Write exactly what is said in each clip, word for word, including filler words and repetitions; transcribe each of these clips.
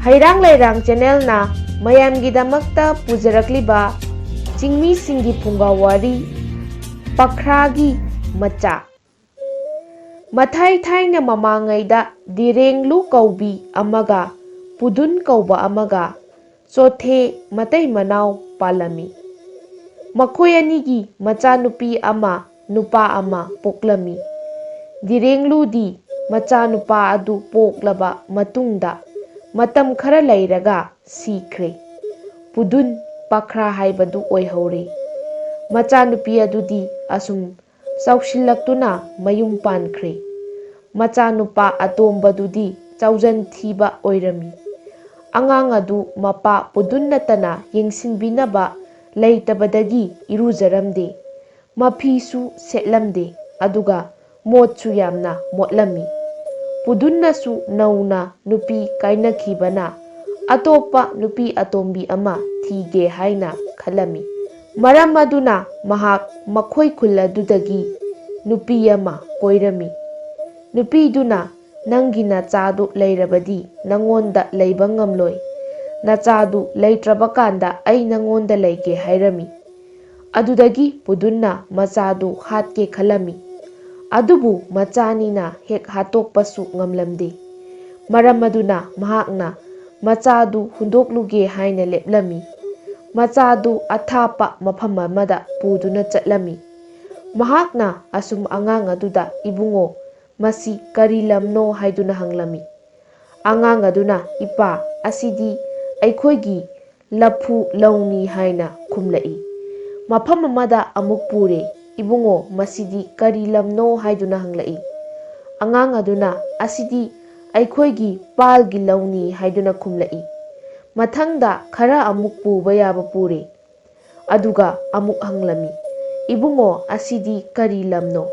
ꯍꯩꯔꯥꯡ ꯂꯩꯔꯥꯡ ꯆꯦꯅꯦꯜꯅ ꯃꯌꯥꯝꯒꯤꯗꯃꯛꯇ ꯄꯨꯖꯔꯛꯂꯤꯕ ꯆꯤꯡꯃꯤꯁꯤꯡꯒꯤ ꯐꯨꯡꯒꯥ ꯋꯥꯔꯤ, ꯄꯈ꯭ꯔꯥꯒꯤ ꯃꯆꯥ꯫ ꯃꯊꯥꯏ ꯊꯥꯏꯅ ꯃꯃꯥꯡꯉꯩꯗ ꯗꯤꯔꯦꯡꯂꯨ ꯀꯧꯕꯤ ꯑꯃꯒ ꯄꯨꯗꯨꯟ ꯀꯧꯕ ꯑꯃꯒ ꯆꯣꯊꯦ ꯃꯇꯩ ꯃꯅꯥꯎ ꯄꯥꯜꯂꯝꯃꯤ꯫ ꯃꯈꯣꯏ ꯑꯅꯤꯒꯤ ꯃꯆꯥꯅꯨꯄꯤ ꯑꯃ ꯅꯨꯄꯥ ꯑꯃ ꯄꯣꯛꯂꯝꯃꯤ꯫ ꯗꯤꯔꯦꯡꯂꯨꯗꯤ ꯃꯆꯥꯅꯨꯄꯥ ꯑꯗꯨ ꯄꯣꯛꯂꯕ ꯃꯇꯨꯡꯗ ꯃꯇꯝ ꯈꯔ ꯂꯩꯔꯒ ꯁꯤꯈ꯭ꯔꯦ꯫ ꯄꯨꯗꯨꯟ ꯄꯥꯈ꯭ꯔꯥ ꯍꯥꯏꯕꯗꯨ ꯑꯣꯏꯍꯧꯔꯦ꯫ ꯃꯆꯥꯅꯨꯄꯤ ꯑꯗꯨꯗꯤ ꯑꯁꯨꯝ ꯆꯥꯎꯁꯤꯜꯂꯛꯇꯨꯅ ꯃꯌꯨꯝ ꯄꯥꯟꯈ꯭ꯔꯦ꯫ ꯃꯆꯥꯅꯨꯄꯥ ꯑꯇꯣꯝꯕꯗꯨꯗꯤ ꯆꯥꯎꯖꯟ ꯊꯤꯕ ꯑꯣꯏꯔꯝꯃꯤ꯫ ꯑꯉꯥꯡ ꯑꯗꯨ ꯃꯄꯥ ꯄꯨꯗꯨꯟ ꯅꯠꯇꯅ ꯌꯦꯡꯁꯤꯟꯕꯤꯅꯕ ꯂꯩꯇꯕꯗꯒꯤ ꯏꯔꯨꯖꯔꯝꯗꯦ, ꯃꯐꯤꯁꯨ ꯁꯦꯠꯂꯝꯗꯦ, ꯑꯗꯨꯒ ꯃꯣꯠꯁꯨ ꯌꯥꯝꯅ ꯃꯣꯠꯂꯝꯃꯤ꯫ ꯄꯨꯗꯨꯟꯅꯁꯨ ꯅꯧꯅ ꯅꯨꯄꯤ ꯀꯥꯏꯅꯈꯤꯕꯅ ꯑꯇꯣꯞꯄ ꯅꯨꯄꯤ ꯑꯇꯣꯝꯕꯤ ꯑꯃ ꯊꯤꯒꯦ ꯍꯥꯏꯅ ꯈꯜꯂꯝꯃꯤ꯫ ꯃꯔꯝ ꯑꯗꯨꯅ ꯃꯍꯥꯛ ꯃꯈꯣꯏ ꯈꯨꯜ ꯑꯗꯨꯗꯒꯤ ꯅꯨꯄꯤ ꯑꯃ ꯀꯣꯏꯔꯝꯃꯤ꯫ ꯅꯨꯄꯤꯗꯨꯅ, "ꯅꯪꯒꯤ ꯅꯆꯥꯗꯨ ꯂꯩꯔꯕꯗꯤ ꯅꯪꯉꯣꯟꯗ ꯂꯩꯕ ꯉꯝꯂꯣꯏ꯫ ꯅꯆꯥꯗꯨ ꯂꯩꯇ꯭ꯔꯕ ꯀꯥꯟꯗ ꯑꯩ ꯅꯪꯉꯣꯟꯗ ꯂꯩꯒꯦ" ꯍꯥꯏꯔꯝꯃꯤ꯫ ꯑꯗꯨꯗꯒꯤ ꯄꯨꯗꯨꯟꯅ ꯃꯆꯥꯗꯨ ꯍꯥꯠꯀꯦ ꯈꯜꯂꯝꯃꯤ꯫ ꯑꯗꯨꯕꯨ ꯃꯆꯥꯅꯤꯅ ꯍꯦꯛ ꯍꯥꯠꯇꯣꯛꯄꯁꯨ ꯉꯝꯂꯝꯗꯦ꯫ ꯃꯔꯝ ꯑꯗꯨꯅ ꯃꯍꯥꯛꯅ ꯃꯆꯥꯗꯨ ꯍꯨꯟꯗꯣꯛꯂꯨꯒꯦ ꯍꯥꯏꯅ ꯂꯦꯞꯂꯝꯃꯤ꯫ ꯃꯆꯥꯗꯨ ꯑꯊꯥꯞꯄ ꯃꯐꯝ ꯑꯃꯗ ꯄꯨꯗꯨꯅ ꯆꯠꯂꯝꯃꯤ꯫ ꯃꯍꯥꯛꯅ ꯑꯁꯨꯝ ꯑꯉꯥꯡ ꯑꯗꯨꯗ, "ꯏꯕꯨꯡꯉꯣ, ꯃꯁꯤ ꯀꯔꯤ ꯂꯝꯅꯣ?" ꯍꯥꯏꯗꯨꯅ ꯍꯪꯂꯝꯃꯤ꯫ ꯑꯉꯥꯡ ꯑꯗꯨꯅ, "ꯏꯄꯥ, ꯑꯁꯤꯗꯤ ꯑꯩꯈꯣꯏꯒꯤ ꯂꯐꯨ ꯂꯧꯅꯤ" ꯍꯥꯏꯅ ꯈꯨꯝꯂꯛꯏ꯫ ꯃꯐꯝ ꯑꯃꯗ ꯑꯃꯨꯛ ꯄꯨꯔꯦ꯫ "ꯏꯕꯨꯡꯉꯣ, ꯃꯁꯤꯗꯤ ꯀꯔꯤ ꯂꯝꯅꯣ?" ꯍꯥꯏꯗꯨꯅ ꯍꯪꯂꯛꯏ꯫ ꯑꯉꯥꯡ ꯑꯗꯨꯅ, "ꯑꯁꯤꯗꯤ ꯑꯩꯈꯣꯏꯒꯤ ꯄꯥꯜꯒꯤ ꯂꯧꯅꯤ" ꯍꯥꯏꯗꯨꯅ ꯈꯨꯝꯂꯛꯏ꯫ ꯃꯊꯪꯗ ꯈꯔ ꯑꯃꯨꯛ ꯄꯨꯕ ꯌꯥꯕ ꯄꯨꯔꯦ꯫ ꯑꯗꯨꯒ ꯑꯃꯨꯛ ꯍꯪꯂꯝꯃꯤ, "ꯏꯕꯨꯡꯉꯣ, ꯑꯁꯤꯗꯤ ꯀꯔꯤ ꯂꯝꯅꯣ?"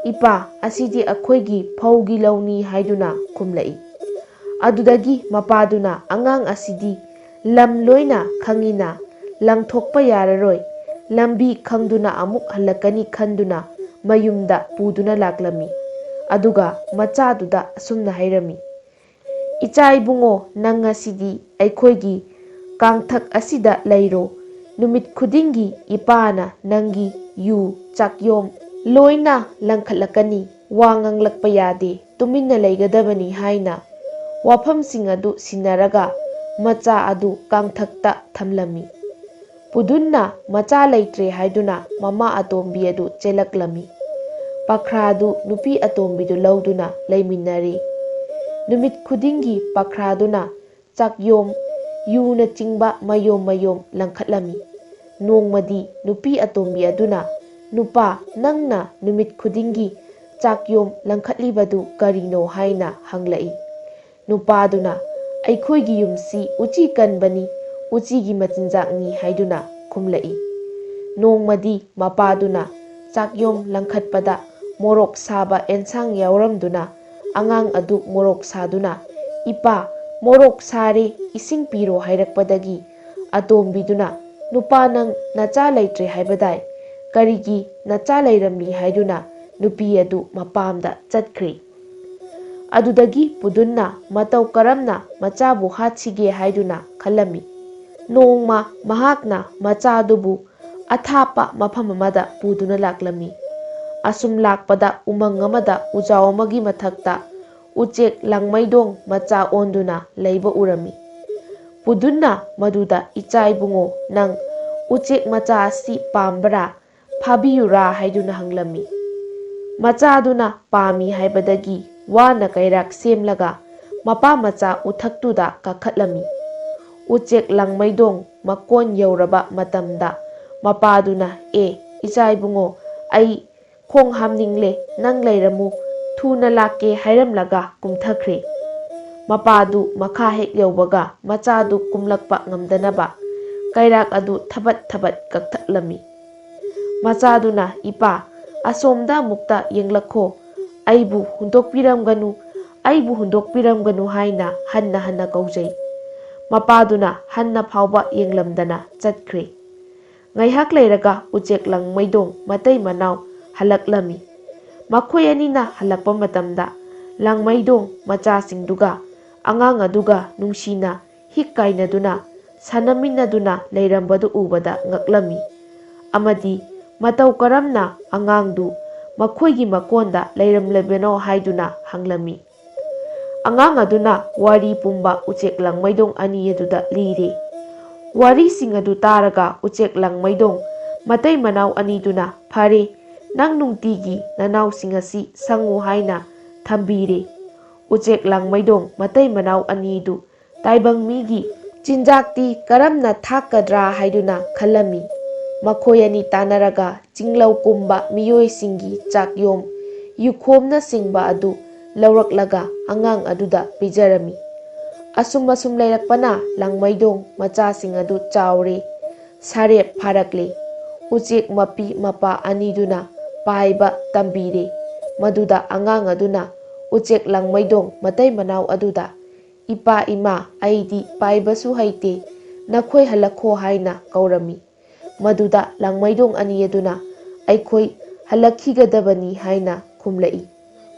"ꯏꯄꯥ, ꯑꯁꯤꯗꯤ ꯑꯩꯈꯣꯏꯒꯤ ꯐꯧꯒꯤ ꯂꯧꯅꯤ" ꯍꯥꯏꯗꯨꯅ ꯈꯨꯝꯂꯛꯏ꯫ ꯑꯗꯨꯗꯒꯤ ꯃꯄꯥꯗꯨꯅ, "ꯑꯉꯥꯡ ꯑꯁꯤꯗꯤ ꯂꯝ ꯂꯣꯏꯅ ꯈꯪꯏꯅ, ꯂꯪꯊꯣꯛꯄ ꯌꯥꯔꯔꯣꯏ, ꯂꯝꯕꯤ ꯈꯪꯗꯨꯅ ꯑꯃꯨꯛ ꯍꯜꯂꯛꯀꯅꯤ" ꯈꯟꯗꯨꯅ ꯃꯌꯨꯝꯗ ꯄꯨꯗꯨꯅ ꯂꯥꯛꯂꯝꯃꯤ꯫ ꯑꯗꯨꯒ ꯃꯆꯥꯗꯨꯗ ꯑꯁꯨꯝꯅ ꯍꯥꯏꯔꯝꯃꯤ, "ꯏꯆꯥ ꯏꯕꯨꯡꯉꯣ, ꯅꯪ ꯉꯁꯤꯗꯤ ꯑꯩꯈꯣꯏꯒꯤ ꯀꯥꯡꯊꯛ ꯑꯁꯤꯗ ꯂꯩꯔꯣ꯫ ꯅꯨꯃꯤꯠ ꯈꯨꯗꯤꯡꯒꯤ ꯏꯄꯥꯅ ꯅꯪꯒꯤ ꯌꯨ, ꯆꯥꯛꯌꯣꯝ ꯂꯣꯏꯅ ꯂꯪꯈꯠꯂꯛꯀꯅꯤ꯫ ꯋꯥ ꯉꯥꯡꯂꯛꯄ ꯌꯥꯗꯦ, ꯇꯨꯃꯤꯟꯅ ꯂꯩꯒꯗꯕꯅꯤ" ꯍꯥꯏꯅ ꯋꯥꯐꯝꯁꯤꯡ ꯑꯗꯨ ꯁꯤꯟꯅꯔꯒ ꯃꯆꯥ ꯑꯗꯨ ꯀꯥꯡꯊꯛꯇ ꯊꯝꯂꯝꯃꯤ꯫ ꯄꯨꯗꯨꯟꯅ ꯃꯆꯥ ꯂꯩꯇ꯭ꯔꯦ ꯍꯥꯏꯗꯨꯅ ꯃꯃꯥ ꯑꯇꯣꯝꯕꯤ ꯑꯗꯨ ꯆꯦꯜꯂꯛꯂꯝꯃꯤ꯫ ꯄꯥꯈ꯭ꯔꯥꯗꯨ ꯅꯨꯄꯤ ꯑꯇꯣꯝꯕꯤꯗꯨ ꯂꯧꯗꯨꯅ ꯂꯩꯃꯤꯟꯅꯔꯤ꯫ ꯅꯨꯃꯤꯠ ꯈꯨꯗꯤꯡꯒꯤ ꯄꯥꯈ꯭ꯔꯥꯗꯨꯅ ꯆꯥꯛꯌꯣꯝ, ꯌꯨꯅꯆꯤꯡꯕ ꯃꯌꯣꯝ ꯃꯌꯣꯝ ꯂꯪꯈꯠꯂꯝꯃꯤ꯫ ꯅꯣꯡꯃꯗꯤ ꯅꯨꯄꯤ ꯑꯇꯣꯝꯕꯤ ꯑꯗꯨꯅ, "ꯅꯨꯄꯥ, ꯅꯪꯅ ꯅꯨꯃꯤꯠ ꯈꯨꯗꯤꯡꯒꯤ ꯆꯥꯛꯌꯣꯝ ꯂꯪꯈꯠꯂꯤꯕꯗꯨ ꯀꯔꯤꯅꯣ?" ꯍꯥꯏꯅ ꯍꯪꯂꯛꯏ꯫ ꯅꯨꯄꯥꯗꯨꯅ, "ꯑꯩꯈꯣꯏꯒꯤ ꯌꯨꯝꯁꯤ ꯎꯆꯤ ꯀꯟꯕꯅꯤ, ꯎꯆꯤꯒꯤ ꯃꯆꯤꯟꯖꯥꯛꯅꯤ" ꯍꯥꯏꯗꯨꯅ ꯈꯨꯝꯂꯛꯏ꯫ ꯅꯣꯡꯃꯗꯤ ꯃꯄꯥꯗꯨꯅ ꯆꯥꯛꯌꯣꯝ ꯂꯪꯈꯠꯄꯗ ꯃꯣꯔꯣꯛ ꯁꯥꯕ ꯑꯦꯟꯁꯥꯡ ꯌꯥꯎꯔꯝꯗꯨꯅ ꯑꯉꯥꯡ ꯑꯗꯨ ꯃꯣꯔꯣꯛ ꯁꯥꯗꯨꯅ, "ꯏꯄꯥ, ꯃꯣꯔꯣꯛ ꯁꯥꯔꯦ, ꯏꯁꯤꯡ ꯄꯤꯔꯣ" ꯍꯥꯏꯔꯛꯄꯗꯒꯤ ꯑꯇꯣꯝꯕꯤꯗꯨꯅ, "ꯅꯨꯄꯥ, ꯅꯪ ꯅꯆꯥ ꯂꯩꯇ꯭ꯔꯦ ꯍꯥꯏꯕꯗꯥꯏ? ꯀꯔꯤꯒꯤ ꯅꯆꯥ ꯂꯩꯔꯝꯃꯤ?" ꯍꯥꯏꯗꯨꯅ ꯅꯨꯄꯤ ꯑꯗꯨ ꯃꯄꯥꯝꯗ ꯆꯠꯈ꯭ꯔꯦ꯫ ꯑꯗꯨꯗꯒꯤ ꯄꯨꯗꯨꯟꯅ ꯃꯇꯧ ꯀꯔꯝꯅ ꯃꯆꯥꯕꯨ ꯍꯥꯠꯁꯤꯒꯦ ꯍꯥꯏꯗꯨꯅ ꯈꯜꯂꯝꯃꯤ꯫ ꯅꯣꯡꯃ ꯃꯍꯥꯛꯅ ꯃꯆꯥꯗꯨꯕꯨ ꯑꯊꯥꯞꯄ ꯃꯐꯝ ꯑꯃꯗ ꯄꯨꯗꯨꯅ ꯂꯥꯛꯂꯝꯃꯤ꯫ ꯑꯁꯨꯝ ꯂꯥꯛꯄꯗ ꯎꯃꯪ ꯑꯃꯗ ꯎꯖꯥꯎ ꯑꯃꯒꯤ ꯃꯊꯛꯇ ꯎꯆꯦꯛ ꯂꯥꯡꯃꯩꯗꯣꯡ ꯃꯆꯥ ꯑꯣꯟꯗꯨꯅ ꯂꯩꯕ ꯎꯔꯝꯃꯤ꯫ ꯄꯨꯗꯨꯟꯅ ꯃꯗꯨꯗ, "ꯏꯆꯥ ꯏꯕꯨꯡꯉꯣ, ꯅꯪ ꯎꯆꯦꯛ ꯃꯆꯥ ꯑꯁꯤ ꯄꯥꯝꯕ꯭ꯔꯥ? ꯐꯥꯕꯤꯌꯨꯔꯥ?" ꯍꯥꯏꯗꯨꯅ ꯍꯪꯂꯝꯃꯤ꯫ ꯃꯆꯥꯗꯨꯅ ꯄꯥꯝꯃꯤ ꯍꯥꯏꯕꯗꯒꯤ ꯋꯥꯅ ꯀꯩꯔꯥꯛ ꯁꯦꯝꯂꯒ ꯃꯄꯥ ꯃꯆꯥ ꯎꯊꯛꯇꯨꯗ ꯀꯥꯈꯠꯂꯝꯃꯤ꯫ ꯎꯆꯦꯛ ꯂꯥꯡꯃꯩꯗꯣꯡ ꯃꯀꯣꯟ ꯌꯧꯔꯕ ꯃꯇꯝꯗ ꯃꯄꯥꯗꯨꯅ, "ꯑꯦ, ꯏꯆꯥ ꯏꯕꯨꯡꯉꯣ, ꯑꯩ ꯈꯣꯡ ꯍꯥꯝꯅꯤꯡꯂꯦ, ꯅꯪ ꯂꯩꯔꯝꯃꯨ, ꯊꯨꯅ ꯂꯥꯛꯀꯦ" ꯍꯥꯏꯔꯝꯂꯒ ꯀꯨꯝꯊꯈ꯭ꯔꯦ꯫ ꯃꯄꯥꯗꯨ ꯃꯈꯥ ꯍꯦꯛ ꯌꯧꯕꯒ ꯃꯆꯥꯗꯨ ꯀꯨꯝꯂꯛꯄ ꯉꯝꯗꯅꯕ ꯀꯩꯔꯥꯛ ꯑꯗꯨ ꯊꯕꯠ ꯊꯕꯠ ꯀꯛꯊꯠꯂꯝꯃꯤ꯫ ꯃꯆꯥꯗꯨꯅ, "ꯏꯄꯥ, ꯑꯁꯣꯝꯗ ꯑꯃꯨꯛꯇ ꯌꯦꯡꯂꯛꯈꯣ, ꯑꯩꯕꯨ ꯍꯨꯟꯗꯣꯛꯄꯤꯔꯝꯒꯅꯨ, ꯑꯩꯕꯨ ꯍꯨꯟꯗꯣꯛꯄꯤꯔꯝꯒꯅꯨ" ꯍꯥꯏꯅ ꯍꯟꯅ ꯍꯟꯅ ꯀꯧꯖꯩ꯫ ꯃꯄꯥꯗꯨꯅ ꯍꯟꯅ ꯐꯥꯎꯕ ꯌꯦꯡꯂꯝꯗꯅ ꯆꯠꯈ꯭ꯔꯦ꯫ ꯉꯥꯏꯍꯥꯛ ꯂꯩꯔꯒ ꯎꯆꯦꯛ ꯂꯥꯡꯃꯩꯗꯣꯡ ꯃꯇꯩ ꯃꯅꯥꯎ ꯍꯜꯂꯛꯂꯝꯃꯤ꯫ ꯃꯈꯣꯏ ꯑꯅꯤꯅ ꯍꯜꯂꯛꯄ ꯃꯇꯝꯗ ꯂꯥꯡꯃꯩꯗꯣꯡ ꯃꯆꯥꯁꯤꯡꯗꯨꯒ ꯑꯉꯥꯡ ꯑꯗꯨꯒ ꯅꯨꯡꯁꯤꯅ ꯍꯤꯛ ꯀꯥꯏꯅꯗꯨꯅ ꯁꯥꯟꯅꯃꯤꯟꯅꯗꯨꯅ ꯂꯩꯔꯝꯕꯗꯨ ꯎꯕꯗ ꯉꯛꯂꯝꯃꯤ꯫ ꯑꯃꯗꯤ ꯃꯇꯧ ꯀꯔꯝꯅ ꯑꯉꯥꯡꯗꯨ ꯃꯈꯣꯏꯒꯤ ꯃꯀꯣꯟꯗ ꯂꯩꯔꯝꯂꯤꯕꯅꯣ ꯍꯥꯏꯗꯨꯅ ꯍꯪꯂꯝꯃꯤ꯫ ꯑꯉꯥꯡ ꯑꯗꯨꯅ ꯋꯥꯔꯤ ꯄꯨꯝꯕ ꯎꯆꯦꯛ ꯂꯥꯡꯃꯩꯗꯣꯡ ꯑꯅꯤ ꯑꯗꯨꯗ ꯂꯤꯔꯦ꯫ ꯋꯥꯔꯤꯁꯤꯡ ꯑꯗꯨ ꯇꯥꯔꯒ ꯎꯆꯦꯛ ꯂꯥꯡꯃꯩꯗꯣꯡ ꯃꯇꯩ ꯃꯅꯥꯎ ꯑꯅꯤꯗꯨꯅ, "ꯐꯔꯦ, ꯅꯪ ꯅꯨꯡꯇꯤꯒꯤ ꯅꯅꯥꯎꯁꯤꯡ ꯑꯁꯤ ꯁꯪꯉꯨ" ꯍꯥꯏꯅ ꯊꯝꯕꯤꯔꯦ꯫ ꯎꯆꯦꯛ ꯂꯥꯡꯃꯩꯗꯣꯡ ꯃꯇꯩ ꯃꯅꯥꯎ ꯑꯅꯤꯗꯨ ꯇꯥꯏꯕꯪ ꯃꯤꯒꯤ ꯆꯤꯟꯖꯥꯛꯇꯤ ꯀꯔꯝꯅ ꯊꯥꯛꯀꯗ꯭ꯔꯥ ꯍꯥꯏꯗꯨꯅ ꯈꯜꯂꯝꯃꯤ꯫ ꯃꯈꯣꯏ ꯑꯅꯤ ꯇꯥꯟꯅꯔꯒ ꯆꯤꯡꯂꯧ ꯀꯨꯝꯕ ꯃꯤꯑꯣꯏꯁꯤꯡꯒꯤ ꯆꯥꯛꯌꯣꯝ, ꯌꯨꯈꯣꯝꯅꯆꯤꯡꯕ ꯑꯗꯨ ꯂꯧꯔꯛꯂꯒ ꯑꯉꯥꯡ ꯑꯗꯨꯗ ꯄꯤꯖꯔꯝꯃꯤ꯫ ꯑꯁꯨꯝ ꯑꯁꯨꯝ ꯂꯩꯔꯛꯄꯅ ꯂꯥꯡꯃꯩꯗꯣꯡ ꯃꯆꯥꯁꯤꯡ ꯑꯗꯨ ꯆꯥꯎꯔꯦ, ꯁꯥꯔꯦꯞ ꯐꯥꯔꯛꯂꯦ꯫ ꯎꯆꯦꯛ ꯃꯄꯤ ꯃꯄꯥ ꯑꯅꯤꯗꯨꯅ ꯄꯥꯏꯕ ꯇꯝꯕꯤꯔꯦ꯫ ꯃꯗꯨꯗ ꯑꯉꯥꯡ ꯑꯗꯨꯅ ꯎꯆꯦꯛ ꯂꯥꯡꯃꯩꯗꯣꯡ ꯃꯇꯩ ꯃꯅꯥꯎ ꯑꯗꯨꯗ, "ꯏꯄꯥ ꯏꯃꯥ, ꯑꯩꯗꯤ ꯄꯥꯏꯕꯁꯨ ꯍꯩꯇꯦ, ꯅꯈꯣꯏ ꯍꯜꯂꯛꯈꯣ" ꯍꯥꯏꯅ ꯀꯧꯔꯝꯃꯤ꯫ ꯃꯗꯨꯗ ꯂꯥꯡꯃꯩꯗꯣꯡ ꯑꯅꯤ ꯑꯗꯨꯅ, "ꯑꯩꯈꯣꯏ ꯍꯜꯂꯛꯈꯤꯒꯗꯕꯅꯤ" ꯍꯥꯏꯅ ꯈꯨꯝꯂꯛꯏ꯫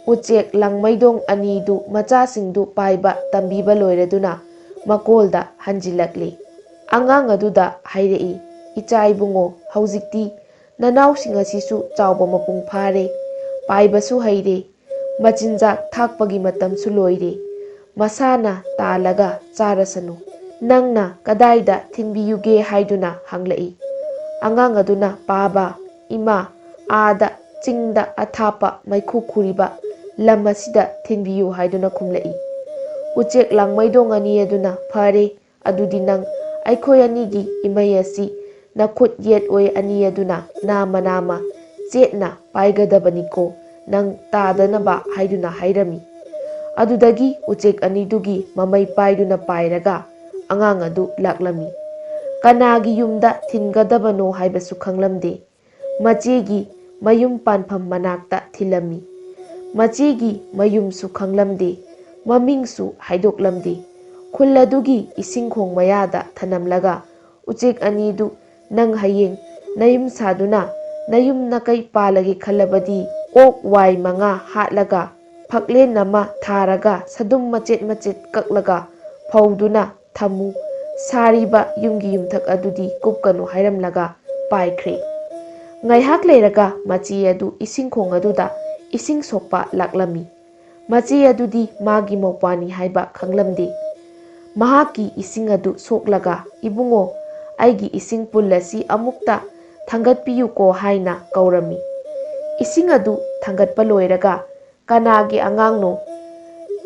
ꯎꯆꯦꯛ ꯂꯥꯡꯃꯩꯗꯣꯡ ꯑꯅꯤꯗꯨ ꯃꯆꯥꯁꯤꯡꯗꯨ ꯄꯥꯏꯕ ꯇꯝꯕꯤꯕ ꯂꯣꯏꯔꯗꯨꯅ ꯃꯀꯣꯜꯗ ꯍꯟꯖꯤꯜꯂꯛꯂꯤ꯫ ꯑꯉꯥꯡ ꯑꯗꯨꯗ ꯍꯥꯏꯔꯛꯏ, "ꯏꯆꯥ ꯏꯕꯨꯡꯉꯣ, ꯍꯧꯖꯤꯛꯇꯤ ꯅꯅꯥꯎꯁꯤꯡ ꯑꯁꯤꯁꯨ ꯆꯥꯎꯕ ꯃꯄꯨꯡ ꯐꯥꯔꯦ, ꯄꯥꯏꯕꯁꯨ ꯍꯩꯔꯦ, ꯃꯆꯤꯟꯖꯥꯛ ꯊꯥꯛꯄꯒꯤ ꯃꯇꯝꯁꯨ ꯂꯣꯏꯔꯦ꯫ ꯃꯁꯥꯅ ꯇꯥꯜꯂꯒ ꯆꯥꯔꯁꯅꯨ꯫ ꯅꯪꯅ ꯀꯗꯥꯏꯗ ꯊꯤꯟꯕꯤꯌꯨꯒꯦ?" ꯍꯥꯏꯗꯨꯅ ꯍꯪꯂꯛꯏ꯫ ꯑꯉꯥꯡ ꯑꯗꯨꯅ, "ꯄꯥꯕ, ꯏꯃꯥ, ꯑꯥꯗ ꯆꯤꯡꯗ ꯑꯊꯥꯞꯄ ꯃꯩꯈꯨ ꯈꯨꯔꯤꯕ ꯂꯝ ꯑꯁꯤꯗ ꯊꯤꯟꯕꯤꯌꯨ" ꯍꯥꯏꯗꯨꯅ ꯈꯨꯝꯂꯛꯏ꯫ ꯎꯆꯦꯛ ꯂꯥꯡꯃꯩꯗꯣꯡ ꯑꯅꯤ ꯑꯗꯨꯅ, "ꯐꯔꯦ, ꯑꯗꯨꯗꯤ ꯅꯪ ꯑꯩꯈꯣꯏ ꯑꯅꯤꯒꯤ ꯏꯃꯩ ꯑꯁꯤ ꯅꯈꯨꯠ ꯌꯦꯠ ꯑꯣꯏ ꯑꯅꯤ ꯑꯗꯨꯅ ꯅꯥꯝꯃ ꯅꯥꯝꯃ ꯆꯦꯠꯅ ꯄꯥꯏꯒꯗꯕꯅꯤꯀꯣ, ꯅꯪ ꯇꯥꯗꯅꯕ" ꯍꯥꯏꯗꯨꯅ ꯍꯥꯏꯔꯝꯃꯤ꯫ ꯑꯗꯨꯗꯒꯤ ꯎꯆꯦꯛ ꯑꯅꯤꯗꯨꯒꯤ ꯃꯃꯩ ꯄꯥꯏꯗꯨꯅ ꯄꯥꯏꯔꯒ ꯑꯉꯥꯡ ꯑꯗꯨ ꯂꯥꯛꯂꯝꯃꯤ꯫ ꯀꯅꯥꯒꯤ ꯌꯨꯝꯗ ꯊꯤꯟꯒꯗꯕꯅꯣ ꯍꯥꯏꯕꯁꯨ ꯈꯪꯂꯝꯗꯦ꯫ ꯃꯆꯦꯒꯤ ꯃꯌꯨꯝ ꯄꯥꯟꯐꯝ ꯃꯅꯥꯛꯇ ꯊꯤꯜꯂꯝꯃꯤ꯫ ꯃꯆꯦꯒꯤ ꯃꯌꯨꯝꯁꯨ ꯈꯪꯂꯝꯗꯦ, ꯃꯃꯤꯡꯁꯨ ꯍꯥꯏꯗꯣꯛꯂꯝꯗꯦ꯫ ꯈꯨꯜ ꯑꯗꯨꯒꯤ ꯏꯁꯤꯡ ꯈꯣꯡ ꯃꯌꯥꯗ ꯊꯅꯝꯂꯒ ꯎꯆꯦꯛ ꯑꯅꯤꯗꯨ, "ꯅꯪ ꯍꯌꯦꯡ ꯅꯌꯨꯝ ꯁꯥꯗꯨꯅ ꯅꯌꯨꯝ ꯅꯀꯩ ꯄꯥꯜꯂꯒꯦ ꯈꯜꯂꯕꯗꯤ ꯑꯣꯛ ꯋꯥꯏ ꯃꯉꯥ ꯍꯥꯠꯂꯒ ꯐꯛꯂꯦꯟ ꯑꯃ ꯊꯥꯔꯒ ꯁꯗꯨꯝ ꯃꯆꯦꯠ ꯃꯆꯦꯠ ꯀꯛꯂꯒ ꯐꯧꯗꯨꯅ ꯊꯝꯃꯨ꯫ ꯁꯥꯔꯤꯕ ꯌꯨꯝꯒꯤ ꯌꯨꯝꯊꯛ ꯑꯗꯨꯗꯤ ꯀꯨꯞꯀꯅꯨ ꯍꯥꯏꯔꯝꯂꯒ ꯄꯥꯏꯈ꯭ꯔꯦ꯫ ꯉꯥꯏꯍꯥꯛ ꯂꯩꯔꯒ ꯃꯆꯦ ꯑꯗꯨ ꯏꯁꯤꯡ ꯈꯣꯡ ꯑꯗꯨꯗ ꯏꯁꯤꯡ ꯁꯣꯛꯄ ꯂꯥꯛꯂꯝꯃꯤ꯫ ꯃꯆꯦ ꯑꯗꯨꯗꯤ ꯃꯥꯒꯤ ꯃꯧꯄ꯭ꯋꯥꯅꯤ ꯍꯥꯏꯕ ꯈꯪꯂꯝꯗꯦ꯫ ꯃꯍꯥꯛꯀꯤ ꯏꯁꯤꯡ ꯑꯗꯨ ꯁꯣꯛꯂꯒ, "ꯏꯕꯨꯡꯉꯣ, ꯑꯩꯒꯤ ꯏꯁꯤꯡ ꯄꯨꯜ ꯑꯁꯤ ꯑꯃꯨꯛꯇ ꯊꯥꯡꯒꯠꯄꯤꯌꯨꯀꯣ" ꯍꯥꯏꯅ ꯀꯧꯔꯝꯃꯤ꯫ ꯏꯁꯤꯡ ꯑꯗꯨ ꯊꯥꯡꯒꯠꯄ ꯂꯣꯏꯔꯒ, "ꯀꯅꯥꯒꯤ ꯑꯉꯥꯡꯅꯣ?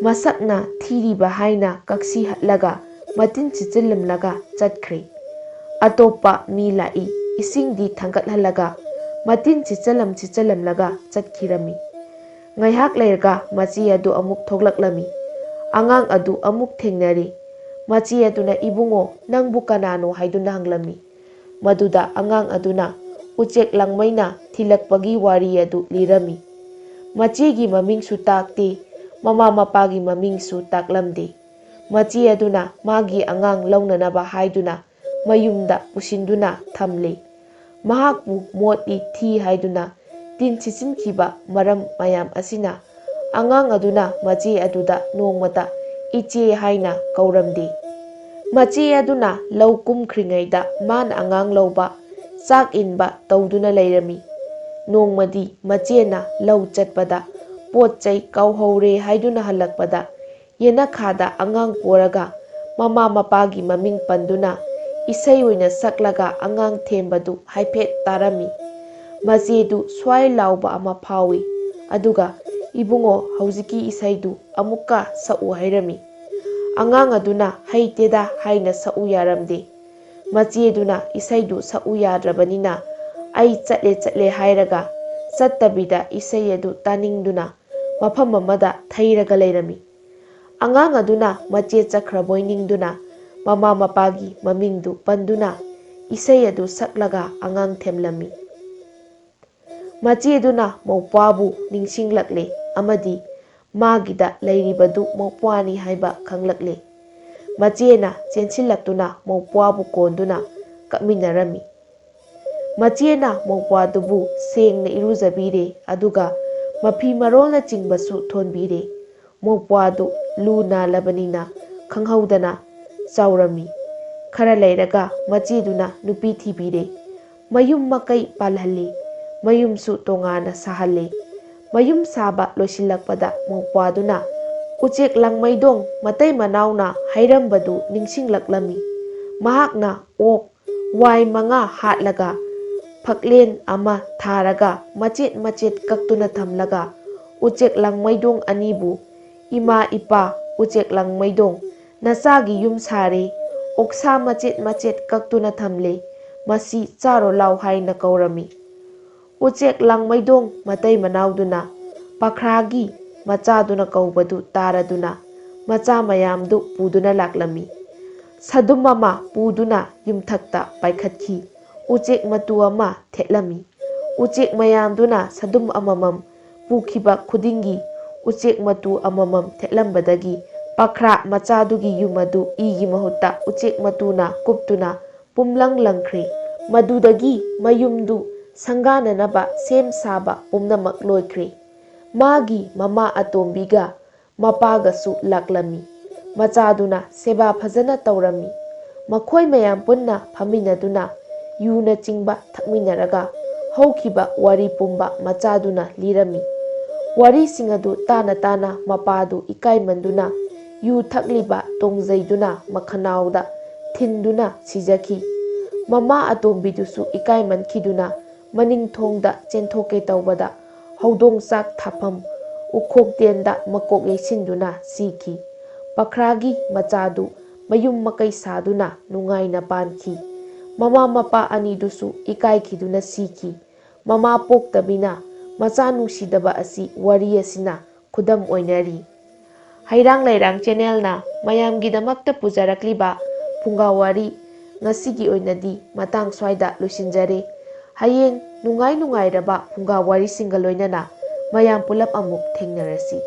ꯃꯁꯛꯅ ꯊꯤꯔꯤꯕ" ꯍꯥꯏꯅ ꯀꯛꯁꯤ ꯍꯠꯂꯒ ꯃꯇꯤꯟ ꯁꯤꯠꯆꯤꯜꯂꯝꯂꯒ ꯆꯠꯈ꯭ꯔꯦ꯫ ꯑꯇꯣꯞꯄ ꯃꯤ ꯂꯥꯛꯏ꯫ ꯏꯁꯤꯡꯗꯤ ꯊꯥꯡꯒꯠꯍꯜꯂꯒ ꯃꯇꯤꯟ ꯁꯤꯠꯆꯜꯂꯝ ꯁꯤꯠꯆꯜꯂꯝꯂꯒ ꯆꯠꯈꯤꯔꯝꯃꯤ꯫ ꯉꯥꯏꯍꯥꯛ ꯂꯩꯔꯒ ꯃꯆꯦ ꯑꯗꯨ ꯑꯃꯨꯛ ꯊꯣꯛꯂꯛꯂꯝꯃꯤ꯫ ꯑꯉꯥꯡ ꯑꯗꯨ ꯑꯃꯨꯛ ꯊꯦꯡꯅꯔꯦ꯫ ꯃꯆꯦ ꯑꯗꯨꯅ, "ꯏꯕꯨꯡꯉꯣ, ꯅꯪꯕꯨ ꯀꯅꯥꯅꯣ?" ꯍꯥꯏꯗꯨꯅ ꯍꯪꯂꯝꯃꯤ꯫ ꯃꯗꯨꯗ ꯑꯉꯥꯡ ꯑꯗꯨꯅ ꯎꯆꯦꯛ ꯂꯥꯡꯃꯩꯅ ꯊꯤꯜꯂꯛꯄꯒꯤ ꯋꯥꯔꯤ ꯑꯗꯨ ꯂꯤꯔꯝꯃꯤ꯫ ꯃꯆꯦꯒꯤ ꯃꯃꯤꯡꯁꯨ ꯇꯥꯛꯇꯦ, ꯃꯃꯥ ꯃꯄꯥꯒꯤ ꯃꯃꯤꯡꯁꯨ ꯇꯥꯛꯂꯝꯗꯦ꯫ ꯃꯆꯦ ꯑꯗꯨꯅ ꯃꯥꯒꯤ ꯑꯉꯥꯡ ꯂꯧꯅꯅꯕ ꯍꯥꯏꯗꯨꯅ ꯃꯌꯨꯝꯗ ꯄꯨꯁꯤꯟꯗꯨꯅ ꯊꯝꯂꯦ꯫ ꯃꯍꯥꯛꯄꯨ ꯃꯣꯠꯂꯤ, ꯊꯤ ꯍꯥꯏꯗꯨꯅ ꯇꯤꯟ ꯁꯤꯠꯆꯤꯟꯈꯤꯕ ꯃꯔꯝ ꯃꯌꯥꯝ ꯑꯁꯤꯅ ꯑꯉꯥꯡ ꯑꯗꯨꯅ ꯃꯆꯦ ꯑꯗꯨꯗ ꯅꯣꯡꯃꯇ "ꯏꯆꯦ" ꯍꯥꯏꯅ ꯀꯧꯔꯝꯗꯦ꯫ ꯃꯆꯦ ꯑꯗꯨꯅ ꯂꯧ ꯀꯨꯝꯈ꯭ꯔꯤꯉꯩꯗ ꯃꯥꯅ ꯑꯉꯥꯡ ꯂꯧꯕ, ꯆꯥꯛ ꯏꯟꯕ ꯇꯧꯗꯨꯅ ꯂꯩꯔꯝꯃꯤ꯫ ꯅꯣꯡꯃꯗꯤ ꯃꯆꯦꯅ ꯂꯧ ꯆꯠꯄꯗ ꯄꯣꯠ ꯆꯩ ꯀꯥꯎꯍꯧꯔꯦ ꯍꯥꯏꯗꯨꯅ ꯍꯜꯂꯛꯄꯗ, ꯌꯦꯅꯈꯥꯗ ꯑꯉꯥꯡ ꯄꯣꯔꯒ ꯃꯃꯥ ꯃꯄꯥꯒꯤ ꯃꯃꯤꯡ ꯄꯟꯗꯨꯅ ꯏꯁꯩ ꯑꯣꯏꯅ ꯁꯛꯂꯒ ꯑꯉꯥꯡ ꯊꯦꯝꯕꯗꯨ ꯍꯥꯏꯐꯦꯠ ꯇꯥꯔꯝꯃꯤ꯫ ꯃꯆꯦꯗꯨ ꯁ꯭ꯋꯥꯏ ꯂꯥꯎꯕ ꯑꯃ ꯐꯥꯎꯏ꯫ ꯑꯗꯨꯒ, "ꯏꯕꯨꯡꯉꯣ, ꯍꯧꯖꯤꯛꯀꯤ ꯏꯁꯩꯗꯨ ꯑꯃꯨꯛꯀ ꯁꯛꯎ" ꯍꯥꯏꯔꯝꯃꯤ꯫ ꯑꯉꯥꯡ ꯑꯗꯨꯅ "ꯍꯩꯇꯦꯗ" ꯍꯥꯏꯅ ꯁꯛꯎ ꯌꯥꯔꯝꯗꯦ꯫ ꯃꯆꯦꯗꯨꯅ ꯏꯁꯩꯗꯨ ꯁꯛꯎ ꯌꯥꯗ꯭ꯔꯕꯅꯤꯅ, "ꯑꯩ ꯆꯠꯂꯦ, ꯆꯠꯂꯦ" ꯍꯥꯏꯔꯒ ꯆꯠꯇꯕꯤꯗ ꯏꯁꯩ ꯑꯗꯨ ꯇꯥꯅꯤꯡꯗꯨꯅ ꯃꯐꯝ ꯑꯃꯗ ꯊꯩꯔꯒ ꯂꯩꯔꯝꯃꯤ꯫ ꯑꯉꯥꯡ ꯑꯗꯨꯅ ꯃꯆꯦ ꯆꯠꯈ꯭ꯔꯕꯣꯏ ꯅꯤꯡꯗꯨꯅ ꯃꯃꯥ ꯃꯄꯥꯒꯤ ꯃꯃꯤꯡꯗꯨ ꯄꯟꯗꯨꯅ ꯏꯁꯩ ꯑꯗꯨ ꯁꯛꯂꯒ ꯑꯉꯥꯡ ꯊꯦꯝꯂꯝꯃꯤ꯫ ꯃꯆꯦꯗꯨꯅ ꯃꯧꯄ꯭ꯋꯥꯕꯨ ꯅꯤꯡꯁꯤꯡꯂꯛꯂꯦ ꯑꯃꯗꯤ ꯃꯥꯒꯤꯗ ꯂꯩꯔꯤꯕꯗꯨ ꯃꯧꯄ꯭ꯋꯥꯅꯤ ꯍꯥꯏꯕ ꯈꯪꯂꯛꯂꯦ꯫ ꯃꯆꯦꯅ ꯆꯦꯟꯁꯤꯜꯂꯛꯇꯨꯅ ꯃꯧꯄ꯭ꯋꯥꯕꯨ ꯀꯣꯟꯗꯨꯅ ꯀꯞꯃꯤꯟꯅꯔꯝꯃꯤ꯫ ꯃꯆꯦꯅ ꯃꯧꯄ꯭ꯋꯥꯗꯨꯕꯨ ꯁꯦꯡꯅ ꯏꯔꯨꯖꯕꯤꯔꯦ, ꯑꯗꯨꯒ ꯃꯐꯤ ꯃꯔꯣꯜꯅꯆꯤꯡꯕꯁꯨ ꯊꯣꯟꯕꯤꯔꯦ꯫ ꯃꯧꯄ꯭ꯋꯥꯗꯨ ꯂꯨ ꯅꯥꯜꯂꯕꯅꯤꯅ ꯈꯪꯍꯧꯗꯅ ꯆꯥꯎꯔꯝꯃꯤ꯫ ꯈꯔ ꯂꯩꯔꯒ ꯃꯆꯦꯗꯨꯅ ꯅꯨꯄꯤ ꯊꯤꯕꯤꯔꯦ꯫ ꯃꯌꯨꯝ ꯃꯀꯩ ꯄꯥꯜꯍꯜꯂꯤ꯫ ꯃꯌꯨꯝꯁꯨ ꯇꯣꯉꯥꯟꯅ ꯁꯥꯍꯜꯂꯤ꯫ ꯃꯌꯨꯝ ꯁꯥꯕ ꯂꯣꯏꯁꯤꯜꯂꯛꯄꯗ ꯃꯧꯄ꯭ꯋꯥꯗꯨꯅ ꯎꯆꯦꯛ ꯂꯥꯡꯃꯩꯗꯣꯡ ꯃꯇꯩ ꯃꯅꯥꯎꯅ ꯍꯥꯏꯔꯝꯕꯗꯨ ꯅꯤꯡꯁꯤꯡꯂꯛꯂꯝꯃꯤ꯫ ꯃꯍꯥꯛꯅ ꯑꯣꯛ ꯋꯥꯏ ꯃꯉꯥ ꯍꯥꯠꯂꯒ ꯐꯛꯂꯦꯟ ꯑꯃ ꯊꯥꯔꯒ ꯃꯆꯦꯠ ꯃꯆꯦꯠ ꯀꯛꯇꯨꯅ ꯊꯝꯂꯒ ꯎꯆꯦꯛ ꯂꯥꯡꯃꯩꯗꯣꯡ ꯑꯅꯤꯕꯨ, "ꯏꯃꯥ ꯏꯄꯥ, ꯎꯆꯦꯛ ꯂꯥꯡꯃꯩꯗꯣꯡ, ꯅꯆꯥꯒꯤ ꯌꯨꯝ ꯁꯥꯔꯦ, ꯑꯣꯛꯁꯥ ꯃꯆꯦꯠ ꯃꯆꯦꯠ ꯀꯛꯇꯨꯅ ꯊꯝꯂꯦ, ꯃꯁꯤ ꯆꯥꯔꯣ ꯂꯥꯎ" ꯍꯥꯏꯅ ꯀꯧꯔꯝꯃꯤ꯫ ꯎꯆꯦꯛ ꯂꯥꯡꯃꯩꯗꯣꯡ ꯃꯇꯩ ꯃꯅꯥꯎꯗꯨꯅ ꯄꯥꯈ꯭ꯔꯥꯒꯤ ꯃꯆꯥꯗꯨꯅ ꯀꯧꯕꯗꯨ ꯇꯥꯔꯗꯨꯅ ꯃꯆꯥ ꯃꯌꯥꯝꯗꯨ ꯄꯨꯗꯨꯅ ꯂꯥꯛꯂꯝꯃꯤ꯫ ꯁꯗꯨꯝ ꯑꯃ ꯄꯨꯗꯨꯅ ꯌꯨꯝꯊꯛꯇ ꯄꯥꯏꯈꯠꯈꯤ꯫ ꯎꯆꯦꯛ ꯃꯇꯨ ꯑꯃ ꯊꯦꯠꯂꯝꯃꯤ꯫ ꯎꯆꯦꯛ ꯃꯌꯥꯝꯗꯨꯅ ꯁꯗꯨꯝ ꯑꯃꯃꯝ ꯄꯨꯈꯤꯕ ꯈꯨꯗꯤꯡꯒꯤ ꯎꯆꯦꯛ ꯃꯇꯨ ꯑꯃꯃꯝ ꯊꯦꯠꯂꯝꯕꯗꯒꯤ ꯄꯥꯈ꯭ꯔꯥ ꯃꯆꯥꯗꯨꯒꯤ ꯌꯨꯝ ꯑꯗꯨ ꯏꯒꯤ ꯃꯍꯨꯠꯇ ꯎꯆꯦꯛ ꯃꯇꯨꯅ ꯀꯨꯞꯇꯨꯅ ꯄꯨꯝꯂꯪ ꯂꯪꯈ꯭ꯔꯦ꯫ ꯃꯗꯨꯗꯒꯤ ꯃꯌꯨꯝꯗꯨ ꯁꯪꯒꯥꯅꯅꯕ ꯁꯦꯝ ꯁꯥꯕ ꯄꯨꯝꯅꯃꯛ ꯂꯣꯏꯈ꯭ꯔꯦ꯫ ꯃꯥꯒꯤ ꯃꯃꯥ ꯑꯇꯣꯝꯕꯤꯒ ꯃꯄꯥꯒꯁꯨ ꯂꯥꯛꯂꯝꯃꯤ꯫ ꯃꯆꯥꯗꯨꯅ ꯁꯦꯕꯥ ꯐꯖꯅ ꯇꯧꯔꯝꯃꯤ꯫ ꯃꯈꯣꯏ ꯃꯌꯥꯝ ꯄꯨꯟꯅ ꯐꯝꯃꯤꯟꯅꯗꯨꯅ ꯌꯨꯅꯆꯤꯡꯕ ꯊꯛꯃꯤꯟꯅꯔꯒ ꯍꯧꯈꯤꯕ ꯋꯥꯔꯤ ꯄꯨꯝꯕ ꯃꯆꯥꯗꯨꯅ ꯂꯤꯔꯝꯃꯤ꯫ ꯋꯥꯔꯤꯁꯤꯡ ꯑꯗꯨ ꯇꯥꯅ ꯇꯥꯅ ꯃꯄꯥꯗꯨ ꯏꯀꯥꯏꯃꯟꯗꯨꯅ ꯌꯨ ꯊꯛꯂꯤꯕ ꯇꯣꯡꯖꯩꯗꯨꯅ ꯃꯈꯅꯥꯎꯗ ꯊꯤꯟꯗꯨꯅ ꯁꯤꯖꯈꯤ꯫ ꯃꯃꯥ ꯑꯇꯣꯝꯕꯤꯗꯨꯁꯨ ꯏꯀꯥꯏꯃꯟꯈꯤꯗꯨꯅ ꯃꯅꯤꯡ ꯊꯣꯡꯗ ꯆꯦꯟꯊꯣꯛꯀꯦ ꯇꯧꯕꯗ ꯍꯧꯗꯣꯡ ꯆꯥꯛ ꯊꯥꯐꯝ ꯎꯈꯣꯛꯇꯦꯟꯗ ꯃꯀꯣꯛ ꯌꯩꯁꯤꯟꯗꯨꯅ ꯁꯤꯈꯤ꯫ ꯄꯈ꯭ꯔꯥꯒꯤ ꯃꯆꯥꯗꯨ ꯃꯌꯨꯝ ꯃꯀꯩ ꯁꯥꯗꯨꯅ ꯅꯨꯡꯉꯥꯏꯅ ꯄꯥꯟꯈꯤ꯫ ꯃꯃꯥ ꯃꯄꯥ ꯑꯅꯤꯗꯨꯁꯨ ꯏꯀꯥꯏꯈꯤꯗꯨꯅ ꯁꯤꯈꯤ꯫ ꯃꯃꯥ ꯄꯣꯛꯇꯕꯤꯅ ꯃꯆꯥ ꯅꯨꯡꯁꯤꯗꯕ ꯑꯁꯤ ꯋꯥꯔꯤ ꯑꯁꯤꯅ ꯈꯨꯗꯝ ꯑꯣꯏꯅꯔꯤ꯫ ꯍꯩꯔꯥꯡ ꯂꯩꯔꯥꯡ ꯆꯦꯅꯦꯜꯅ ꯃꯌꯥꯝꯒꯤꯗꯃꯛꯇ ꯄꯨꯖꯔꯛꯂꯤꯕ ꯐꯨꯡꯒꯥ ꯋꯥꯔꯤ ꯉꯁꯤꯒꯤ ꯑꯣꯏꯅꯗꯤ ꯃꯇꯥꯡ ꯁ꯭ꯋꯥꯏꯗ ꯂꯣꯏꯁꯤꯟꯖꯔꯦ꯫ ꯍꯌꯦꯡ ꯅꯨꯡꯉꯥꯏ ꯅꯨꯡꯉꯥꯏꯔꯕ ꯐꯨꯡꯒꯥ ꯋꯥꯔꯤꯁꯤꯡꯒ ꯂꯣꯏꯅꯅ ꯃꯌꯥꯝ ꯄꯨꯂꯞ ꯑꯃꯨꯛ ꯊꯦꯡꯅꯔꯁꯤ꯫